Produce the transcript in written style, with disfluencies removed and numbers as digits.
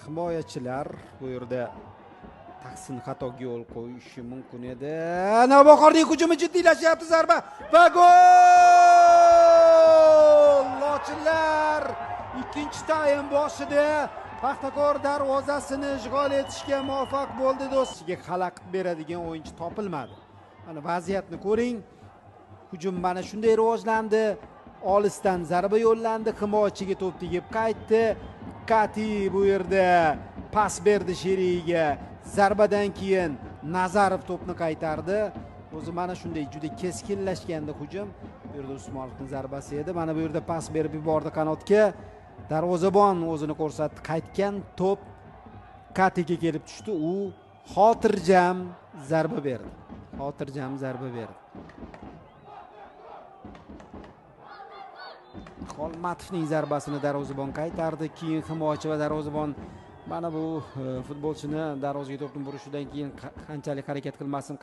Himoyachilar bu yerda Tahsin xatoga yo'l qo'yishi mumkin edi. Navbahorning hujumi jiddiylashyapti, zarba va gol! Lochinlar ikkinchi taym boshida Paxtakor darvozasini ishg'ol etishga muvaffaq bo'ldi. Do'stiga xalaqit beradigan o'yinchi topilmadi. Mana vaziyatni ko'ring. Hujum mana shunday rivojlandi. Olisdan zarba yo'llandi, himoyachiga to'p tegib qaytdi. Kati bu yerda pas berdi sherigiga. Zarbadan keyin Nazarov to'pni qaytardi. O'zi mana shunday juda keskinlashgandi hujum. Bu yerda Usmonovning zarbasi edi. Mana bu yerda pas berib yubordi qanotga. Darvozabon o'zini ko'rsatdi. Qaytgan to'p Katiga kelib tushdi. U xotirjam zarba berdi. Xotirjam zarba berdi. Xolmatovning zarbasini darvozabon qaytardi. Keyin himoyachi va darvozabon mana bu futbolchini darvozaga to'pni burishidan keyin qanchalik harakat qilmasin